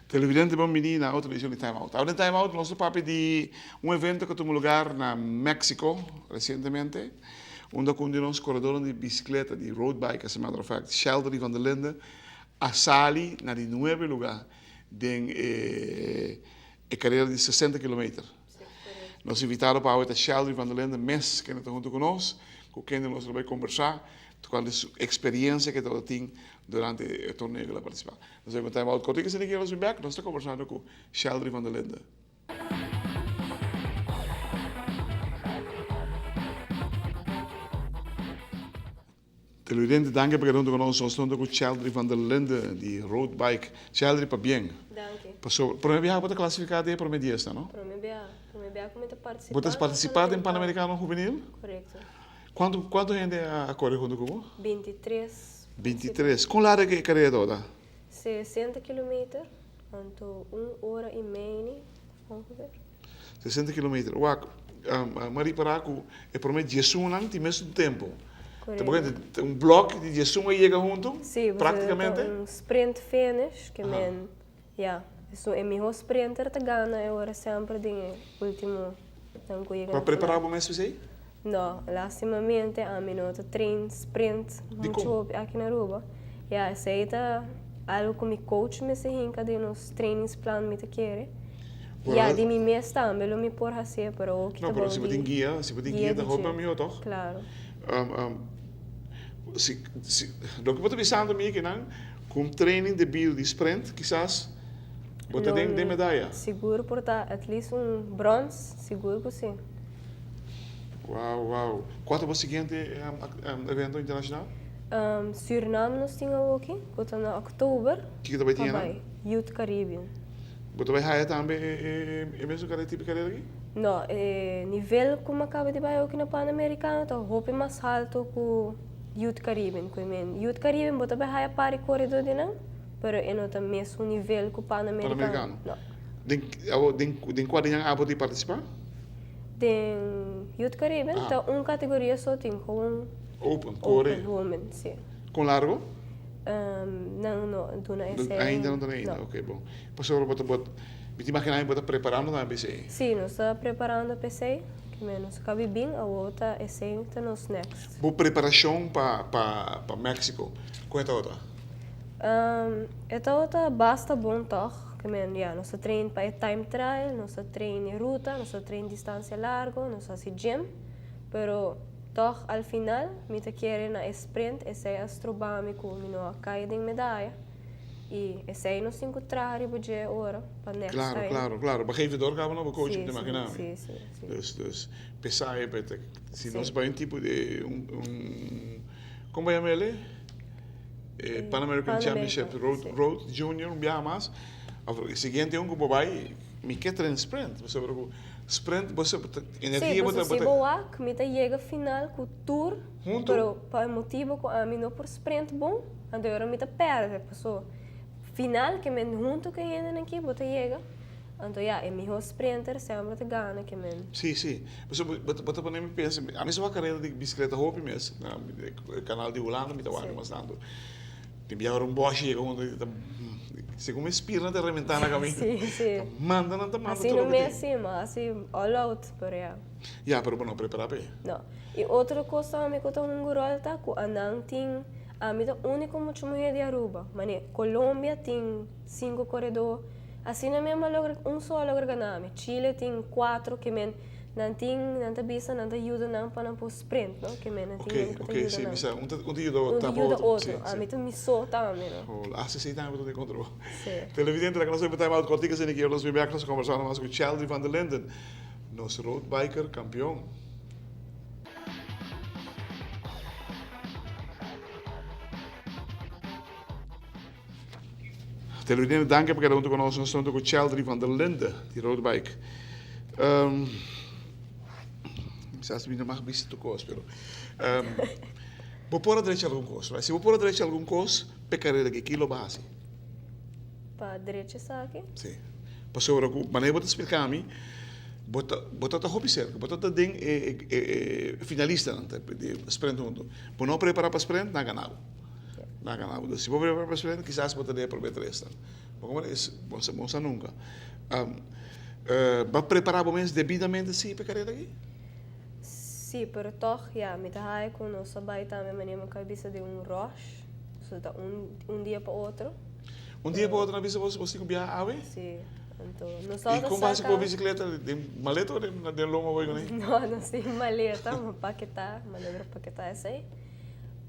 Televidente bon bini na otro edicion di Time Out. Awe den Time Out nos ta papia di un evento cu a tuma lugar na Mexico recientemente, unda cu un di nos coredornan di bicicleta, di road bike as a matter of fact, Sheldry van der Linde, a sali na di nuebe lugar den e e carera di sesenta kilometer. Nos invitado pa awe ta Sheldry van der Linde mes kende ta hunto cu nos, cu kende nos lo bay combersa tocante su experiencia cu e tabata tin durante e torneo cu el a participa. Nos a time out kortiko esaki nos bin bek, nos ta kombersando ku Sheldry van der Linde. Televidente danki pa keda huntu ku nos, nos ta huntu ku Sheldry van der Linde di Road Bike. Sheldry pabien. Danki. Pasobra prome biaha bo ta klasifiká den e prome diesnan, no? Prome biaha, prome biaha ku mi ta partisipá. Bo ta partisipá den Panamericano Hubenil? Korekto. Kuantu kuantu hende a kore huntu ku bo? Bintitres. Bintitres. Kon largu e karera tabata? 60 kilometer, anto un ora i meini ongeveer. 60 kilometer. Wak, mi a ripará ku e promé diesunnan tin mesun tempu. Korekto. Un blòk di diesun a yega huntu, Sí, praktikamente. ta un sprint finish, ke men, ya, esun e mihó sprinter ta gana e ora semper den e último nan ku yega Bo a na prepará final. bo mes pa esei? No, lastimamente ami no ta train sprint Dikon? muchu hopi aki na Aruba. Ya, esei ta algo ku mi coach mester hinka den nos trainingsplan mi ta kere. Ya, di mi mes tambe lo mi por hasié, pero oki No, ta pero bou si bo di tin guia, si bo tin guia guia ta di hopi dje. mas mihó tòg? Klaro. Si, si, loke bo ta bisando mi kinan, ku un training debido di sprint kisas bo ta Lo den den mi medaya. sigur por ta at least un brons, sigur ku si. Wow, wow. Kua ta bo siguiente evento internashonal? Surinam nos tin awoki, ku ta na oktober. Kiko ta bai tin Pa anan? bai Youth Caribbean. Bo ta bai haya tambe e mesun tipo di karera aki? No, e nivel ku mi a kaba di bai awoki na Panamericano ta hopi mas halto ku Youth Caribbean. Ku e men Youth Caribbean bo ta bai haya par di koredó di nan, pero e no ta mesun nivel ku Panamericano. Panamericano. No. Den kua di nan abo di partisipá? Den Youth Caribbean ta un categoria so tin gewoon Open, core. Open women, si. Con largo? Nan no duna esey. Ainda no duna ainda, No. ok bon. Pasobra bo ta bo mi ta imagina bo ta preparando tambe pa esey. Si, nos ta preparando pa esey, ke men nos a bin awo ta esey ta nos next. Bo preparacion pa pa pa Mexico, con e tabata? E tabata basta bon tog. Ke men, ya, nos ta train pa e time trial, nos ta train e ruta, nos ta train distancia largo, nos ta hasi gym, pero tog al final mi ta kere na e sprint, esei a stroba mi ku mi no a kai den medaya i esei nos tin ku traha riba dje ora pa next Claro, time. claro, claro. Bo geef door kaba no bo coach, Sí, mi ta sí, imagina mi. sí, sí, sí. Dus, dus, p'esai pe ta, si Sí. nos bai un tipo di un, un, kon bo yama el? E Pan American Championship Road Road Junior un biaha mas of e siguiente un ku bo bai mi ke train sprint pasobra ku sprint bo sa energia bo ta Sí, pasobra si bo wak mi ta yega final ku tur Huntu? pero pa e motibu ku ami no por sprint bon anto e ora mi ta perde paso final ke men huntu ku e hendenan aki bo ta yega anto ya e miho sprinter semper ta gana ke men. Sí, sí. Pasobra bo bo ta pone mi pensa, ami sa wak karera di bisikleta hopi mes, na e kanal di Hulanda mi ta wak mas tantu. Tin bia ora un bòshi yega huntu ta segun mi spirnan ta rementá na kaminda. Sí, sí. Ta manda nan ta manda Asina tur loke tin. mes sí, ma hasi all out, pero ya. Ya, pero bo no prepará p'e. No. I otro kos tambe ku ta hunga ròl ta ku anan tin, ami ta úniko mucha muhé di Aruba. Manera Colombia tin sinku koredó. Asina mi a logra un so a logra gana mi. Chile tin cuatro ke men nan tin nan ta bisa nan ta yuda nan pa nan por sprint no ke men nan tin hende ku ta Ok, yuda si nan. bisa un ta un ta yuda Un ta tapa yuda otro. otro. Si, si. Ami ta mi so tambe no. Oh, hasta esei tambe bo ta den control. Si. Televidente laga nos time out cortico asina ki nos bin bek nos conversa mas cu Sheldry van der Linden, nos road biker campeon. Televidente danki pa keda huntu ku nos. Nos ta huntu ku Cheldry van der Linde di Roadbike. Um, quizás mi no mag bisa tu kos, pero um, bo por a drecha algun kos, right? Si bo por a drecha algun kos, p'e karera aki, ki lo bo hasi? pa drecha esaki. Sí. Pasobra ku manera bo ta splika mi, bo ta bo ta ta hopi serka, bo ta ta den e e e finalistanan di sprint huntu. Bo no prepara pa sprint, nan gana bo. Nan gana bo. Dus si bo prepara pa sprint, kisas bo ta den e prome tresnan. Bo komo es bo sa bo sa nunka. Bo a prepara bo mes debidamente si pa e karera aki? Sí, pero tòg ya, mi ta haya ku nos a bai tambe manera mi ka bisa den un rush, so ta un un dia pa otro. Un dia pa otro nan bisa bos bos tin ku biaha awe? Sí, anto nos tabata I kon bo hasi saka. ku bo bisikleta? Den maleta o den den loma bo bai kuné? No, nos tin maleta, mi paketá, mi a logra paketá esei.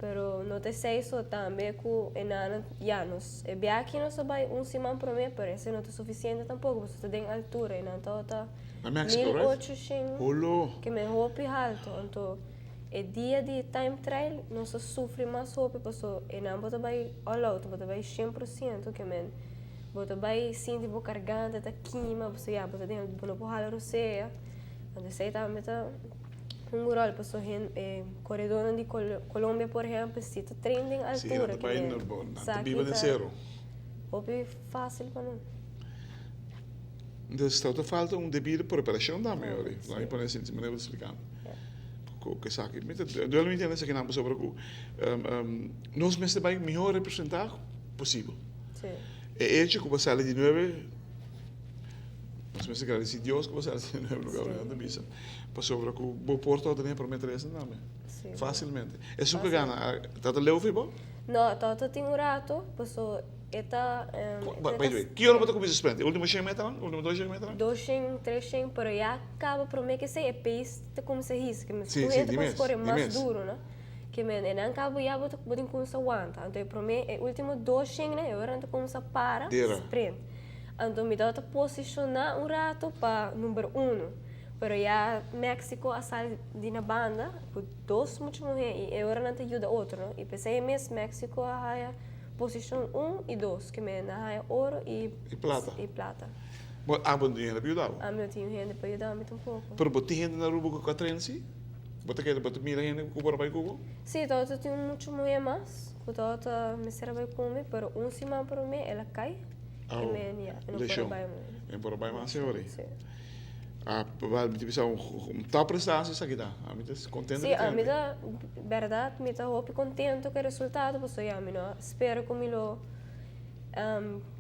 Pero no ta esei so, tambe ku e nana, ya, nos e biaha aki nos a bai un siman promé, pero esei no ta sufisiente tampoko, pasobra ta den altura i nan tabata. Na Mexico, right? 1800, Holo. ke men hopi halto. Anto e dia di time trial nos a sufri mas hopi paso e nan bo ta bai all out, bo ta bai 100% ke men bo ta bai sinti bo garganta ta kima paso ya bo ta den bo no por hala rosea. Anto esei tambe ta un rol paso hen e koredónan di Colombia por ehempel si ta train den Sí, nan altura ta ke bai men nan ta sa biba ki den ta sero. hopi fácil pa nan. Entonces ta ta falta un debido preparacion tambe ori. Laat mi pone asina, si manera bo ta splica mi. Cu esaki. Mi ta duele mi tende esaki nan pasobra cu nos mester bay mihor representa posibel. E hecho cu bo a sali di nuebe, nos mester gradeci Dios cu bo a sali di nuebe lugar, nan ta bisa. Pasobra cu bo por tabata den e prome tresnan tambe. Facilmente. Esun cu a gana, tabata leu fi bo? No, tabata tin un rato, paso. E ta. By the way, ki ora bo ta kuminsá sprint? E ultimo shen meternan? Ultimo dos shen meternan? Dos shen, tres shen, pero ya kaba promé ke esei e pace ta kuminsá hisa. Ke men tur hende ta kuminsá kore mas duru, no? Ke men e nan kaba ya bo ta bo tin kuminsá wanta. Anto e promé, e ultimo dos shennan e ora nan ta kuminsá para sprint. Anto mi tabata posishoná un rato pa number uno, pero ya Mexico a sali di na banda ku dos mucha muhé i e ora nan ta yuda otro, no? I p'esei mes Mexico a haya. Posishon un i dos ke men a haña oro i I plata. i plata. Bo abo no tin hende pa yuda bo? Ami no tin hende pa yuda mi tampoko. Pero bo tin hende na Aruba ku ka train si? Bo ta kere bo ta mira hende ku por a bai ku bo? Si, tabata tin un mucha muhé mas ku tabata mester a bai ku mi, pero un siman promé el a kai Oh, i men ya, e no por a leshon. bai mas. E no por a bai mas e ora ei. Si. Ah, wel, mi ta bisa un top prestatie esaki ta. Ami ta contento Sí, cu ami tende. ta, berdad, mi ta hopi contento cu e resultado, pasobra ya mi no spera cu mi lo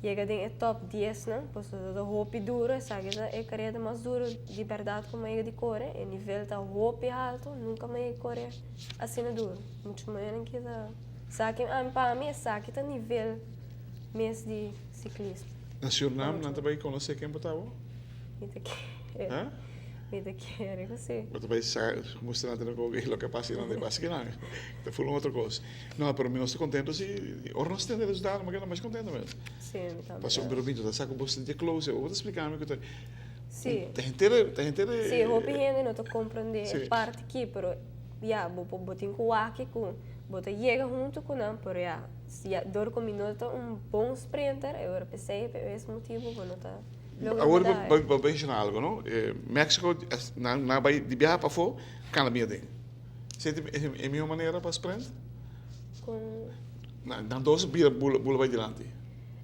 yega den e top diesnan, pasobra ta hopi duro, esaki ta e careda mas duro di berdad cu mi a yega di core, e nivel ta hopi alto, nunca mi a yega di core asina duro, mucho menos ki ta, esaki, pa mi esaki ta nivel mes di ciclismo. Na Surinam nan ta bay conoce ken bo ta bo? Mi ta kere. Huh? Mi ta kere ku si. Bo ta bai sa mustra nan ku loke a pasa nan ta pasa kinan. Ta ful un otro kos. No, pero mi nos ta kontento si ora nos tende resultado mi keda mas kontento mes. Si, mi tambe. Pasobra pero mi ta sa ku bo sinti close, bo ta splika mi ku ta Si. Ta henter ta henter Si, hopi hende no ta komprende e parti aki, pero ya bo por bo tin ku wak ku bo ta yega huntu ku nan, pero ya ya dor ku mi no ta un bon sprinter e ora p'esei p'e mes motibu bo no ta Awor bo a menciona algo no, Mexico nan a bay di biaha pafo cana bin aden. Esey ta e miho manera pa sprint? Nan dos bira bula bay dilanti.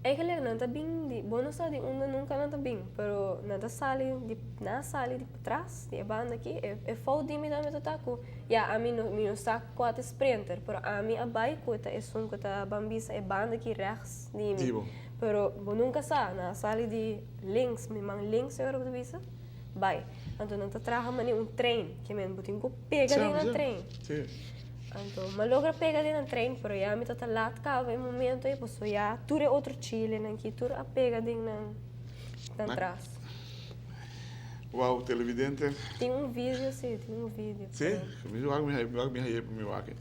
Eigenlijk nan ta bin di, bo no sa di unda nunca nan ta bin, pero nan ta sali di, nan a sali di patras di e banda aki, e fout di mi tambe ta ta cu ya ami no mi no sa cua ta e sprinter, pero ami a bay cu ta esun cu ta ban bisa e banda aki rechts di mi. Pero bo nunca sa, nan a sali di links, mi man links e ora bo ta bisa, bai. Anto nan ta traha manera un trein, ke men bo tin ku pega den nan trein. Anto mi a logra pega den nan trein, pero ya mi ta lat kaba e momento ei, pasobra ya tur e otro chilenan aki tur a pega den nan nan tras. Wow, televidente. Tin un video si, tin un video. Si? Mi wak mi haye pa mi wak.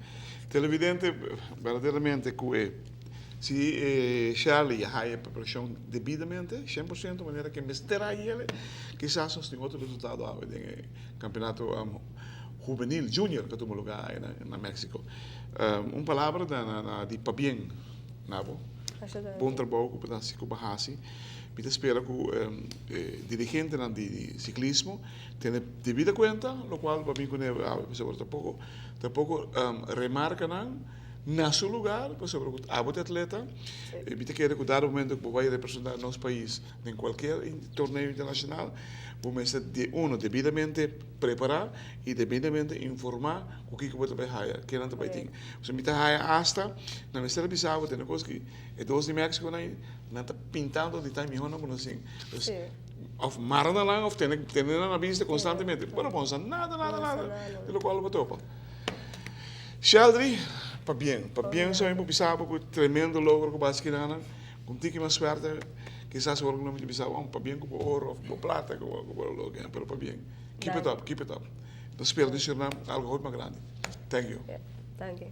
Televidente, berdaderamente ku e. Si e Shirley a haya e preparashon debidamente, 100% manera ke mester a haya, kisas nos tin otro resultado awe den e kampeonato hubenil, junior, ku a tuma lugá ei na Mexico. Un palabra na di pabien na bo. Bon trabou ku bo ta hasi, ku bo a hasi. Mi ta spera ku e dirigentenan di siklismo tene debida kuenta lokual bo a bin kuné awe, pasobra tampoko remarkanan. Na su lugar, pasobra ku abo ta atleta, mi ta kere ku dado momento ku bo bai representá nos pais den kualkier torneo internashonal, bo mester di uno debidamente prepará i debidamente informá ku kiko bo ta bai haya, ke nan ta bai tin. Pasobra mi ta haya asta nan mester a bisa bo tene kos ki e dos di Mexico nan nan ta pintando di ta e mihó nan ku nan sin. Pues òf mara nan nan òf tene tene nan na bista konstantemente. Bo no por sa nada nada nada di lokual bo topa. Sheldry, pabien, pabien so mi por bisa bo cu tremendo logro cu bo haci kinanan, cu un tiki mas suerte kisas awor cu no mi ta bisa bo pabien cu bo oro of bo plata cu bo logra, pero pabien. Keep it up, keep it up. Nos spera di Surinam algo hopi mas grandi. Thank you. Thank you.